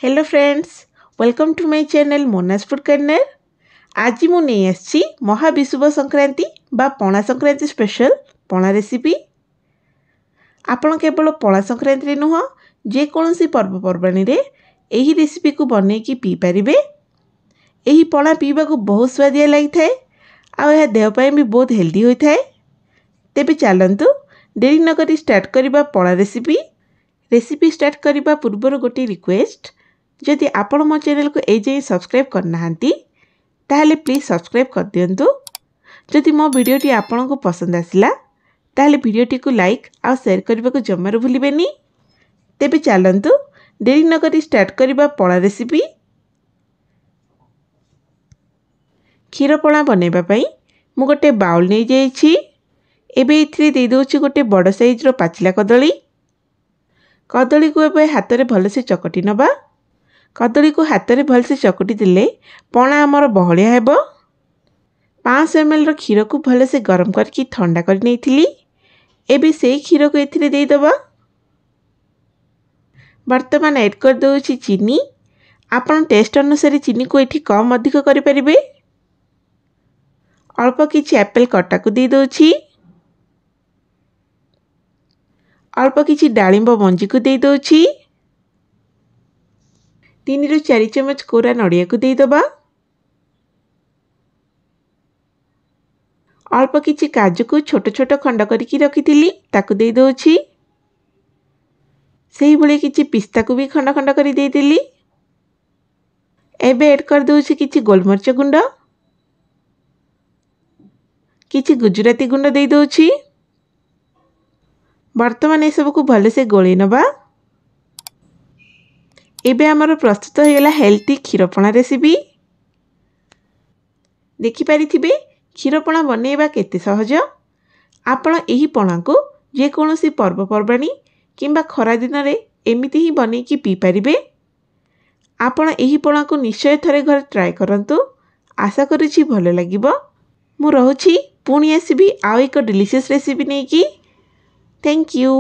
Hello friends, welcome to my channel Mona's food corner. ଆଜି ମୁଁ ନେଇ ଆସିଛି ମହାବିଷୁବ ସଂକ୍ରାନ୍ତି ବା ପଣା ସଂକ୍ରାନ୍ତି ସ୍ପେଶାଲ ପଣା ରେସିପି। ଆପଣ କେବଳ ପଣା ସଂକ୍ରାନ୍ତିରେ ନୁହଁ, ଯେକୌଣସି ପର୍ବପର୍ବାଣୀରେ ଏହି ରେସିପିକୁ ବନେଇକି ପିଇପାରିବେ। ଏହି ପଣା ପିଇବାକୁ ବହୁତ ସୁଆଦିଆ ଲାଗିଥାଏ ଆଉ ଏହା ଦେହ ପାଇଁ ବି ବହୁତ ହେଲ୍ଦି ହୋଇଥାଏ। ତେବେ ଚାଲନ୍ତୁ ଡେରି ନକରି ଷ୍ଟାର୍ଟ କରିବା ପଣା ରେସିପି। ରେସିପି ଷ୍ଟାର୍ଟ କରିବା ପୂର୍ବରୁ ଗୋଟିଏ ରିକ୍ୱେଷ୍ଟ, ଯଦି ଆପଣ ମୋ ଚ୍ୟାନେଲକୁ ଏଯାଏଁ ସବସ୍କ୍ରାଇବ୍ କରିନାହାନ୍ତି ତାହେଲେ ପ୍ଲିଜ୍ ସବସ୍କ୍ରାଇବ୍ କରିଦିଅନ୍ତୁ। ଯଦି ମୋ ଭିଡ଼ିଓଟି ଆପଣଙ୍କୁ ପସନ୍ଦ ଆସିଲା ତାହେଲେ ଭିଡ଼ିଓଟିକୁ ଲାଇକ୍ ଆଉ ସେୟାର କରିବାକୁ ଜମାରୁ ଭୁଲିବେନି। ତେବେ ଚାଲନ୍ତୁ ଡେରି ନକରି ଷ୍ଟାର୍ଟ କରିବା ପଣା ରେସିପି। କ୍ଷୀର ପଣା ବନାଇବା ପାଇଁ ମୁଁ ଗୋଟେ ବାଉଲ୍ ନେଇଯାଇଛି। ଏବେ ଏଥିରେ ଦେଇଦେଉଛି ଗୋଟେ ବଡ଼ ସାଇଜ୍ର ପାଚିଲା କଦଳୀ। କଦଳୀକୁ ଏବେ ହାତରେ ଭଲସେ ଚକଟି ନେବା। କଦଳୀକୁ ହାତରେ ଭଲସେ ଚକଟି ଦେଲେ ପଣା ଆମର ବହଳିଆ ହେବ। 500 mlର କ୍ଷୀରକୁ ଭଲସେ ଗରମ କରିକି ଥଣ୍ଡା କରି ନେଇଥିଲି। ଏବେ ସେଇ କ୍ଷୀରକୁ ଏଥିରେ ଦେଇଦେବା। ବର୍ତ୍ତମାନ ଏଡ଼୍ କରିଦେଉଛି ଚିନି। ଆପଣ ଟେଷ୍ଟ ଅନୁସାରେ ଚିନିକୁ ଏଠି କମ୍ ଅଧିକ କରିପାରିବେ। ଅଳ୍ପ କିଛି ଆପେଲ୍ କଟାକୁ ଦେଇଦେଉଛି। ଅଳ୍ପ କିଛି ଡାଳିମ୍ବ ମଞ୍ଜିକୁ ଦେଇଦେଉଛି। 3ରୁ 4 ଚାମଚ କୋରା ନଡ଼ିଆକୁ ଦେଇଦେବା। ଅଳ୍ପ କିଛି କାଜୁକୁ ଛୋଟ ଛୋଟ ଖଣ୍ଡ କରିକି ରଖିଥିଲି, ତାକୁ ଦେଇଦେଉଛି। ସେଇଭଳି କିଛି ପିସ୍ତାକୁ ବି ଖଣ୍ଡ ଖଣ୍ଡ କରି ଦେଇଦେଲି। ଏବେ ଏଡ଼୍ କରିଦେଉଛି କିଛି ଗୋଲମରିଚ ଗୁଣ୍ଡ, କିଛି ଗୁଜୁରାତି ଗୁଣ୍ଡ ଦେଇଦେଉଛି। ବର୍ତ୍ତମାନ ଏସବୁକୁ ଭଲସେ ଗୋଳେଇ ନେବା। ଏବେ ଆମର ପ୍ରସ୍ତୁତ ହୋଇଗଲା ହେଲ୍ଦି କ୍ଷୀରପଣା ରେସିପି। ଦେଖିପାରିଥିବେ କ୍ଷୀରପଣା ବନେଇବା କେତେ ସହଜ। ଆପଣ ଏହି ପଣାକୁ ଯେକୌଣସି ପର୍ବପର୍ବାଣୀ କିମ୍ବା ଖରାଦିନରେ ଏମିତି ହିଁ ବନେଇକି ପିଇପାରିବେ। ଆପଣ ଏହି ପଣାକୁ ନିଶ୍ଚୟ ଥରେ ଘରେ ଟ୍ରାଏ କରନ୍ତୁ। ଆଶା କରୁଛି ଭଲ ଲାଗିବ। ମୁଁ ରହୁଛି, ପୁଣି ଆସିବି ଆଉ ଏକ ଡେଲିସିୟସ୍ ରେସିପି ନେଇକି। Thank you.